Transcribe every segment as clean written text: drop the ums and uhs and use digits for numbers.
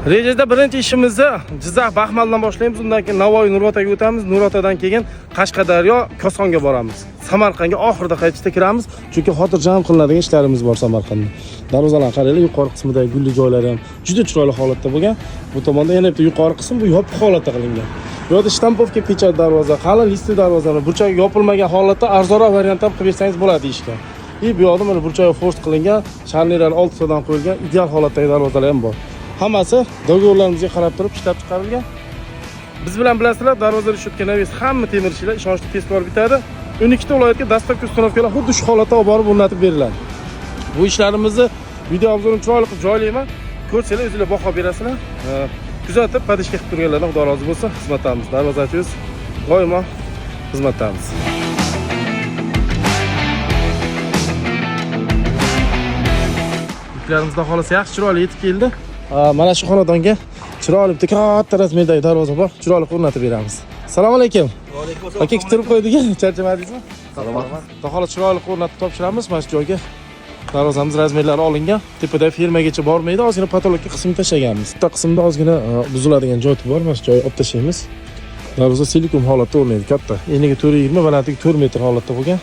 Rejada birinchi ishimizni Jizzax Baxmaldan boshlaymiz, undan keyin Navoiy Nurotaga o'tamiz, Nurotadan keyin Qashqadaryo Kosonga boramiz. Samarqandga oxirida qaytishda kiramiz, chunki xotirjam qilinadigan ishlarimiz bor Samarqandda. Darvozalarni qaranglar, yuqori qismidagi gulli joylari ham juda chiroyli holatda bo'lgan. Bu tomonda yana bitta yuqori qism bu yopiq holatda qilingan. Bu yerda штамповка печать darvoza, qalin лист li darvozalar, burchagi yopilmagan holatda arzonroq variant ham qilib bersangiz bo'ladi deyishgan. И bu yoqda mana burchagi форс qilingan, sharnirlar oltitadan qo'yilgan, ideal holatdagi darvozalar ham bor. Hammasi договор larimizga qarab turib ishlab chiqarilgan. Biz bilan bilasizlar, darvoza решётка, навес hamma temirchilar ishonchli tezkor bitadi. 12 ta viloyatga доставка, установка lar xuddi shu holatda olib borib o'rnatib beriladi. Bu ishlarimizni video обзор ini chiroyli qilib joylayman. Ko'rsanglar o'zinglar baho berasizlar. Kuzatib, поддержка qilib turganlardan Xudo rozi bo'lsin. Xizmatdamiz. Darvozachi o'z doimo xizmatdamiz. Yuklarimiz xudo xohlasa yaxshi chiroyli yetib keldi. Mana shu xonadonga chiroyli bitta katta razmerdagi darvoza bor. Chiroyli qilib o'rnatib beramiz. Assalomu alaykum. Aka, kuttirib qo'ydik, charchamadingizmi? Salomat. Xudo xohlasa chiroyli qilib o'rnatib topshiramiz. Mana shu joyga darvozamiz razmerlari olingan. Tepada fermagacha bormaydi, ozgina потолок ka qismini tashlaganmiz. Bitta qismida ozgina buziladigan joy bor, mana shu joyni olib tashlaymiz. Darvoza целиком holatda o'rnaydi, katta. Eniga 4.20, balandligi 4 metr holatda bo'lgan.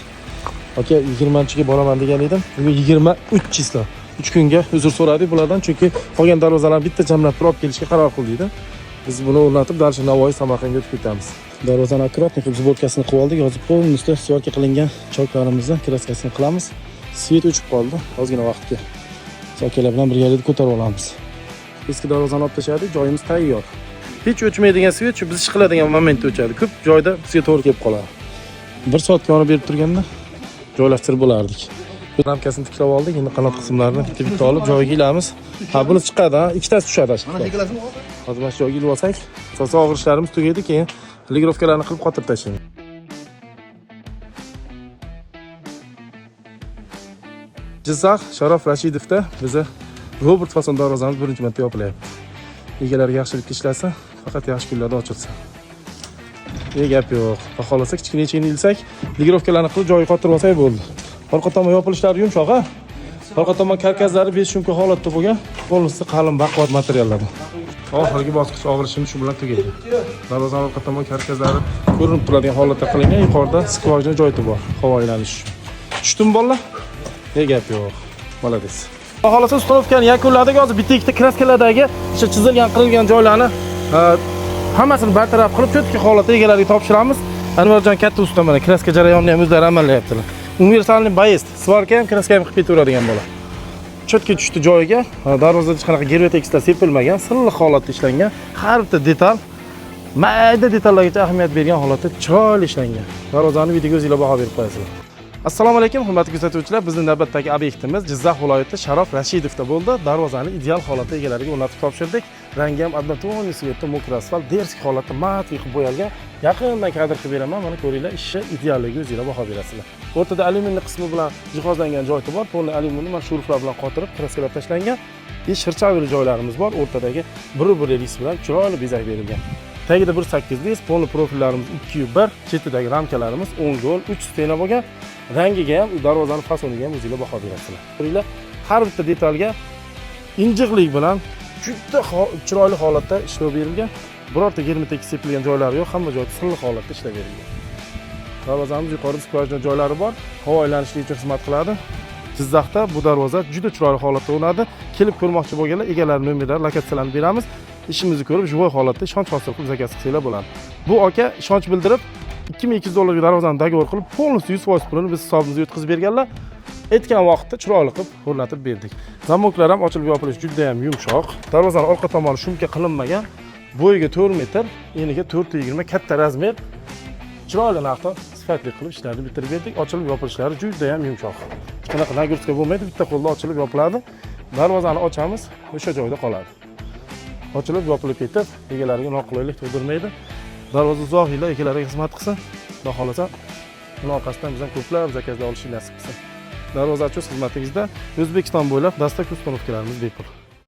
Aka, 20-ga boraman degan edim. Bugun 23 число. 3 kunga uzr so'radik bulardan, chunki qolgan darvozalarni bitta jamlab turib olib kelishga qaror qildik. Biz buni o'rnatib, дальше Navoiy, Samarqandga o'tib ketamiz. Darvozani аккуратный qilib сборка sini qilib oldik. Hozir полностью сварка qilingan choklarimizni краска sini qilamiz. Свет o'chib qoldi ozgina vaqtga. Akalar bilan birgalikda ko'tarib olamiz. Eski darvozani olib tashladik, joyimiz tayyor. Hech o'chmaydigan свет shu biz ish qiladigan momentda o'chadi. Ko'p joyda bizga to'g'ri kelib qoladi. Bir soatga yonib berib turganda joylashtirib bo'lardik. Ramkasini tiklab oldik, endi qanot qismlarini bitta bitta olib joyiga ilamiz. Ha, buni chiqadi, ha, ikkitasi tushadi shu. Mana ikkalasini. Hozir mana shu joyga ilib olsak, asosiy og'ir ishlarimiz tugaydi, keyin регулировка larni qilib qotirib tashlaymiz. Jizzax Sharof Rashidovda biza Robert fason darvozamiz birinchi marta yopilyapti. Egalari yaxshilikka ishlasa, faqat yaxshi kunlarda ochilsin. E gap yo'q. Xudo xohlasa kichkina echkini ilsak, регулировка larni qilib joyiga qotirib olsak bo'ldi. Orqa tomon yopilishlari yumshoq, ha? Orqa tomon karkazlari 5 шумка holatda bo'lgan, полностью qalin baquvvat materiallardan. Oxirgi bosqich og'ir ishimiz shu bilan tugaydi. Darvozani orqa tomon karkazlari ko'rinib turadigan holatda qilingan, yuqorida скважина joyi bor, havo aylanishi uchun. Tushdimi bolalar? Ne gap yo'q. Молодец. Xohlasa установка ni yakunladik. Hozir bitta ikkita краска lardagi o'sha chizilgan, qirilgan joylarni hammasini bartaraf qilib, чётко holatda egalariga topshiramiz. Anvarjon katta usta mana краска jarayonini ham o'zlari amallayaptilar. Универсальный боец, сварка ham, краска ham qilib ketaveradigan bola. Чётко tushdi joyiga. Darvozada hech qanaqa germetekslar sepilmagan, silliq holatda ishlangan. Har bitta detal mayda detallargacha ahamiyat bergan holatda chiroyli ishlangan. Darvozani videoga o'zinglar baho berib qo'yasizlar. Assalomu alaykum, hurmatli kuzatuvchilar. Bizning navbatdagi obyektimiz Jizzax viloyati Sharof Rashidovda bo'ldi. Darvozani ideal holatda egalariga o'rnatib topshirdik. Rangi ham однотонный цвет da, мокрый asfalt, дерзкий holatda матовый qilib bo'yalgan. Yaqindan kadr qilib beraman. Mana ko'ringlar, ishi idealligi o'zinglar baho berasizlar. O'rtada alyuminli qismi bilan jihozlangan joyi bor. Полный alyuminni mana shuruflar bilan qotirib, краска lab tashlangan. И шершавый joylarimiz bor. O'rtadagi bir лист bilan chiroyli bezak berilgan. Tagida 1.8 лист, полный profillarimiz 2 1, chetidagi ramkalarimiz 10 gol, 3 стена bo'lgan. Rangiga ham, darvozani fasoniga ham o'zinglar baho berasizlar. Ko'ringlar, har bitta detalga injiqlik bilan juda chiroyli holatda ishlov berilgan. Birorta germetik sepilgan joylari yo'q, hamma joyda silliq holatda ishlab berilgan. Darvozamiz yuqorida скважина joylari bor, havo aylanishligi uchun xizmat qiladi. Jizzaxda bu darvoza juda chiroyli holatda o'rnadi. Kelib ko'rmoqchi bo'lganlar egalari nomerlari, lokatsiyalarini beramiz. Ishimizni ko'rib, живой holatda ishonch hosil qilib заказ qilsanglar bo'ladi. Bu aka ishonch bildirib 2200 dollarga darvozani договор qilib, полностью 100% pulini biz hisobimizga o'tkazib berganlar. Aytgan vaqtda chiroyli qilib o'rnatib berdik. Замок lar ham ochilib yopilishi juda ham yumshoq. Darvozani orqa tomoni шумка qilinmagan. Bo'yiga 4 metr, eniga 4.20 katta размер. Chiroyli narxda sifatli qilib ishlarni bitirib berdik. Ochilib yopilishlari juda ham yumshoq. Hech qanaqa нагрузка bo'lmaydi, bitta qo'lda ochilib yopiladi. Darvozani ochamiz, o'sha joyda qoladi. Ochilib yopilib ketib, egalariga noqulaylik tug'dirmaydi. Darvoza uzoq yillar egalariga xizmat qilsin. Xudo xohlasa, uni orqasidan bizdan ko'plab заказ lar olishni nasib qilsin. Darvozachi o'z xizmatingizda. O'zbekiston bo'ylab доставка, установка larimiz bepul.